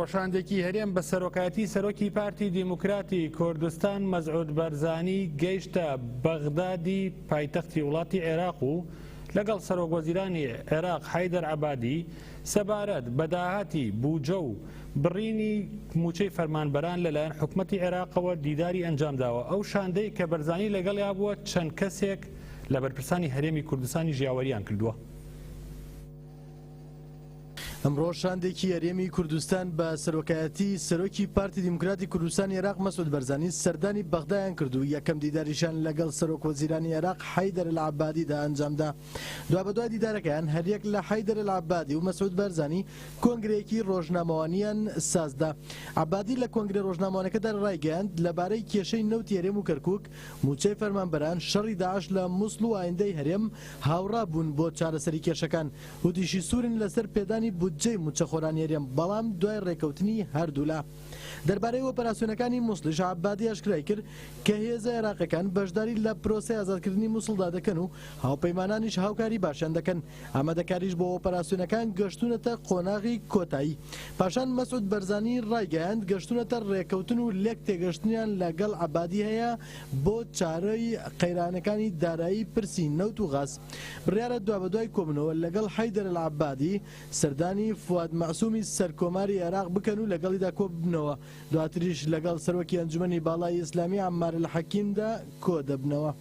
شاندێکی هەرێم بە سەرۆکایەتی سەرۆکی پارتی دیموکراتی کوردستان مەسعود بەرزانی گەیشتە بەغدادی پایتەختی وڵاتی عێراق و لەگەڵ سەرۆک وەزیرانی عێراق حەیدەر عەبادی سەبارەت بە داهاتی بوجە و بڕینی موچەی فەرمانبەران لەلایەن حکومەتی عێراقەوە دیداری ئەنجامداوە. ئەو شاندەی کە بەرزانی لەگەڵیا بووە چەند کەسێک لە بەرپرسانی هەرێمی کوردستانیش یاوەریان کردووە. ئەمڕۆ شاندێکی هەرێمی کوردستان بە سەرۆکایەتی سەرۆکی پارتی دیموکراتی کوردستانی عێراق مەسعود بەرزانی سەردانی بەغدایان کرد و یەکەم دیداریشان لەگەڵ سەرۆک وەزیرانی عێراق حەیدەر العەبادیدا ئەنجامدا. دوابەدوای دیدارەکەیان هەریەک لە حەیدەر العەبادی و مەسعود بەرزانی کۆنگرەیەکی ڕۆژنامەوانیان سازدا. عەبادی لە کۆنگرە ڕۆژنامەوانەکەدا ڕایگەیاند لەبارەی کێشەی نەوتی هەرێم و کەرکوک، مووچەی فەرمانبەران، شەڕی داعش لە موسڵ و ئایندەی هەرێم هاوڕا بوون بۆ چارەسەری کێشەکان. وتیشی سوورن لەسەر پێدانی بودجەی مووچەخۆرانی هەرێم، بەڵام دوای ڕێکەوتنی هەردوولا. دەربارەی ئۆپەراسیۆنەکانی موسڵیش عەبادی ئاشکرای کرد کە هێزە عێراقیەکان بەشداری لە پرۆسەی ئازادکردنی موسڵدا دەکەن و هاوپەیمانانیش هاوکاری باشیان دەکەن، ئامادەکاریش بۆ ئۆپەراسیۆنەکان گەشتوونەتە قۆناغی کۆتایی. پاشان مەسعود بەرزانی ڕایگەیاند گەشتوونەتە ڕێکەوتن و لێک تێگەشتنیان لە گەڵ عەبادی هەیە بۆ چارەی قەیرانەکانی دارایی پرسی نەوت و غاز. بڕیارە دوابەدوای کۆبوونەوە لەگەڵ حەیدەر ئەلعەبادی سەردانی فواد مەعسومی سەرکۆماری عێراق بکەن و لەگەڵیدا کۆببنەوە، دواتریش لەگەڵ سەرۆکی ئەنجومەنی باڵای ئیسلامی عەمار ئەلحەکیمدا کۆدەبنەوە.